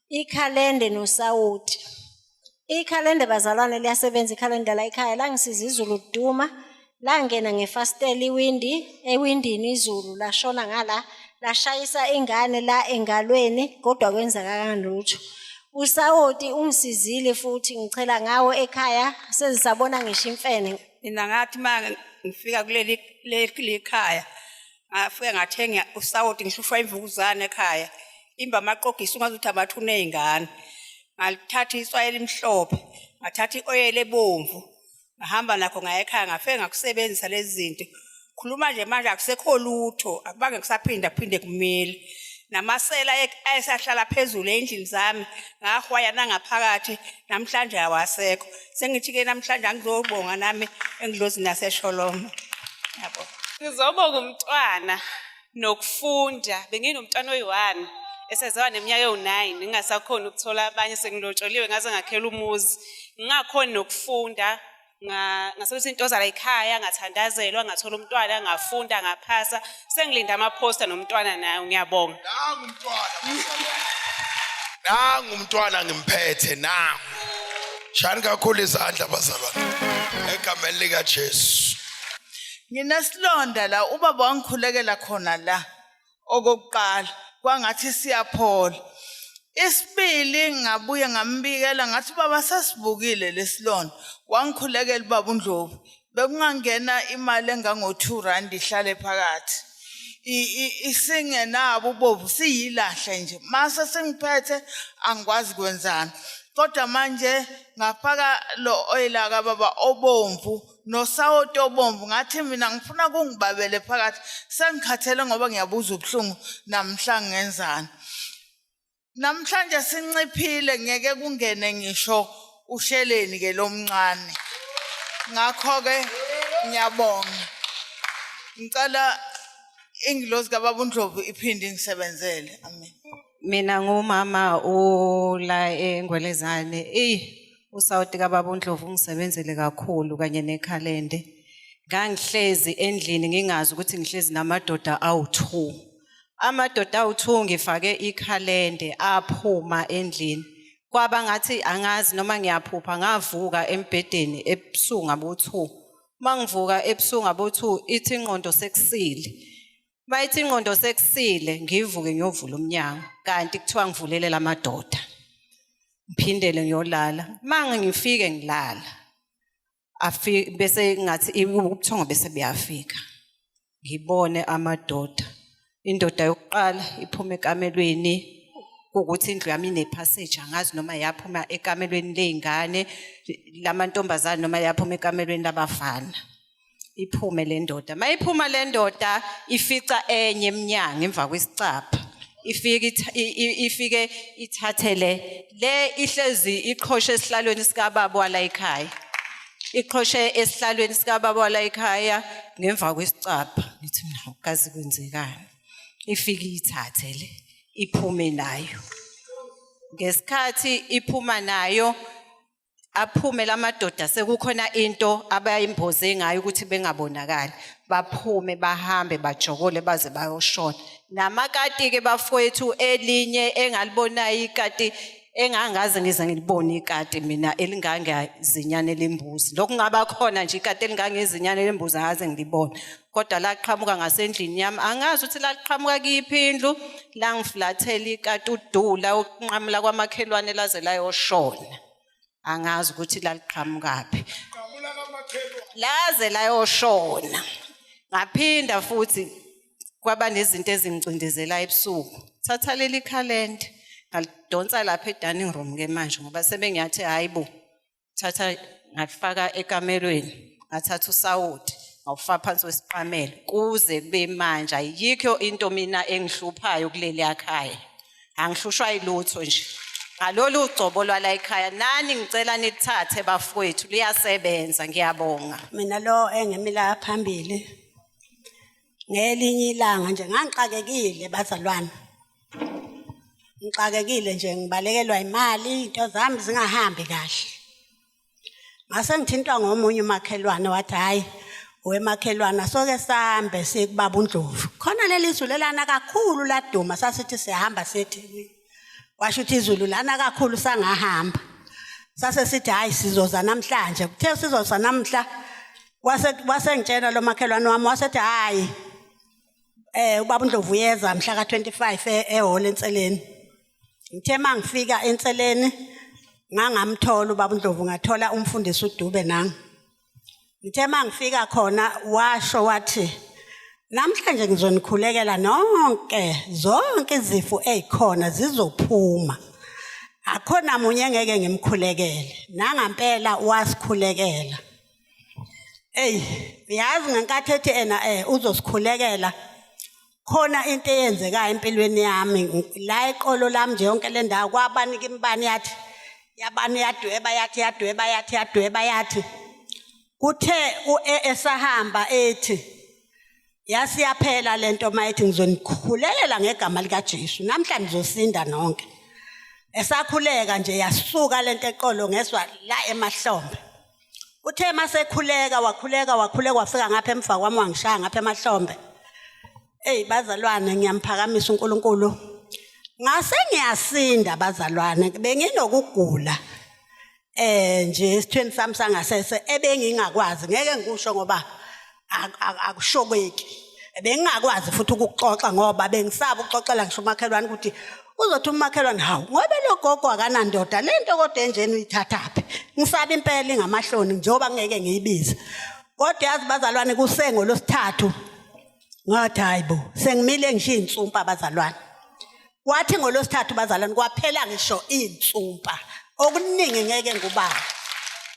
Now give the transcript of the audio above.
Ikhalende nosawoti. Ikhalende bazalwane liyasebenza ikhalende la ekhaya langisiza izulu liduma langena ngefasitela iwindi ewindini izulu lashona ngala lashayisa ingane la engalweni kodwa kwenzakala lutho. Usawoti ungisizile futhi ngichela ngawo ekhaya sezisabona ngisho imfene. Mina ngathi uma ngifika kuleli leli khaya ngafike ngathenga usawoti ngihlushwa imvukuzane ekhaya imba amaqogisi ungazuthi amathuna ey'ngane ngalithatha itswayi elimhlophe ngathatha i-oyela ebomvu ngahamba nakho ngaya ekhaya ngafike ngakusebenzisa lezi zinto khuluma nje manje akusekho lutho akubange kusaphinda kuphinde kumile namasela ayesahlala phezulu ey'ndlini zami ngahwaya nangaphakathi namhlanje awasekho sengithi-ke namhlanje angizobonga nami engidlozini nasesholoma yabo Ngizobonga umntwana nokufunda. Benginomntwana oyi-one eseziwa neminyaka ewu-nine ngingasakhoni ukuthola abanye sengilotsholiwe ngaze ngakhela umuzi. Ngingakhoni nokufunda ngasebenzisa into zala ekhaya ngathandazelwa ngathola umntwana ngafunda ngaphasa sengilinda amaphosta nomntwana nayo ngiyabonga. Nangu umntwana bazalwane. Nangu umntwana ngimphethe nangu. Shani kakhulu izandla bazalwane. Egameni likaJesu. Nginesilonda la ubaba wangikhulekela khona la okokuqala kwangathi siyaphola. Isibili ngabuye ngambikela ngathi baba sesibukile lesilonda wangikhulekela ubaba uNdlovu bekungangena imali engango-2 rand ihlale phakathi isingenabo ubovu siyilahle nje mase singiphethe angikwazi kwenzani kodwa manje ngafaka lo oyila kababa obomvu nosawoti obomvu ngathi mina ngifuna kungibabele phakathi sengikhathele ngoba ngiyabuza ubuhlungu namhla ngenzani namhlanje sinciphile ngeke kungene ngisho usheleni ke lomncane ngakho ke ngiyabonga ngicela ingilozi kababa uNdlovu iphinde ingisebenzele amen Mina ngumama ula eNgwelezane. Eyi usawoti kababa uNdlovu ungisebenzele kakhulu kanye nekhalende. Ngangihlezi endlini ngingazi ukuthi ngihlezi namadoda awu-2. Amadoda awu-2 ngifake ikhalende aphuma endlini. Kwaba ngathi angazi noma ngiyaphupha ngavuka embhedeni ebusuku ngabo-2. Uma ngivuka ebusuku ngabo-2 ithi ingqondo sekusile. Bayithi ingqondo sekusile ngivuke ngiyovula umnyango kanti kuthiwa ngivulele lamadoda. Ngiphindele ngiyolala. Manga ngifike ngilala. Afike bese ngathi ubuthongo bese buyafika. Ngibone amadoda. Indoda yokuqala iphuma ekamelweni kuwukuthi indlu yami inephasage angazi noma yaphuma ekamelweni ley'ngane lamantombazane noma yaphuma ekamelweni labafana. Iphume le ndoda. Mayiphuma le ndoda ifica enye emnyango emva kwesicabha. Ifike ifike ithathele le ihlezi iqhoshe esihlalweni sikababa wala ekhaya. Iqhoshe esihlalweni sikababa wala ekhaya ngemva kwesicabha. Ngithi mina kazi kwenzekani. Ifike ithathe le iphume nayo. Ngesikhathi iphuma nayo aphume lamadoda sekukhona into abayimboze ngayo ukuthi bengabonakali baphume bahambe bajokole baze bayoshona namakati ke bafowethu elinye engalibonayo ikati engangaze ngize ngilibone ikati mina elingangezinyane lembuzi lokhu ngaba khona nje ikati elingangezinyane lembuzi angaze ngilibone kodwa laqhamuka ngasendlini yami angazi ukuthi laqhamuka kuyiphi indlu langiflathela ikati udula ukunqamula kwamakhelwane laze layoshona angazi ukuthi laliqhamukaphi laze layoshona ngaphinda futhi kwaba nezinto ezingicindezela ebusuku thatha leli khalende ngalidonsa lapha e-dining room ke manje ngoba sebengiyathi hayi bo thatha ngalifaka ekamelweni ngathatha usawoti ngawufaka phansi kwesiqamelo kuze kube manje ayikho into mina engihluphayo kuleli yakhaya angihlushwa yilutho nje ngalolu gcobo lwala ekhaya nani ngicela nithathe bafowethu liyasebenza ngiyabonga mina lo engimi la phambili ngelinye ilanga nje ngangixakekile bazalwane ngixakekile nje ngibalekelwa imali into zami zingahambi kahle ngase ngithintwa ngomunye umakhelwane wathi hhayi wemakhelwane soke sambe sikubaba uNdlovu khona leli zulu elana kakhulu laduma sasithi siyahamba sithi. Washo ukuthi izulu lana kakhulu sangahamba. Sase sithi hayi sizoza namhlanje. Kuthe sizoza namhla wase wasengitshela lo makhelwane wami wasethi hayi eh ubaba uNdlovu uyeza mhla ka25 ehall enseleni. Ngithe mangifika enseleni ngangamthola ubaba uNdlovu ngathola umfundisi uDube nami. Ngithe mangifika khona washo wathi namhlanje ngizonikhulekela nonke zonke izifo ezikhona zizophuma. Akhona munye engeke ngimkhulekele. Nangampela wasikhulekela. Ey, uyazi ngenkathi ethi ena eh uzosikhulekela khona into eyenzekayo empilweni yami la eqolo lami nje yonke le ndawo kwabanika imibani yathi yabani yadweba yathi yadweba yathi yadweba yathi kuthe esahamba ethi yasiyaphela lento mayethi ngizonikhulekela ngegama likaJesu namhla nizosinda nonke esakhuleka nje yasuka lento eqolo ngeswa la emahlombe uthe masekhuleka wakhuleka wakhuleka wafika ngapha emva kwami wangishaya ngapha emahlombe eyi bazalwane ngiyamphakamisa uNkulunkulu ngase ngiyasinda bazalwane benginokugula eh nje esithweni sami sangasese ebengingakwazi ngeke ngikusho ngoba akushokeki bengingakwazi futhi ukuxoxa ngoba bengisaba ukuxoxela ngisho umakhelwane ukuthi uzothi umakhelwane hawu ngoba lo gogo akanandoda le nto kodwa enjeni uyithathaphi ngisaba impela ingamahloni njengoba ngeke ngiyibize kodwa yazi bazalwane kusengolosithathu ngathi hayi bo sengimile ngisho iy'nsumpa bazalwane kwathi ngolosithathu bazalwane kwaphela ngisho iy'nsumpa okuningi ngeke ngubala.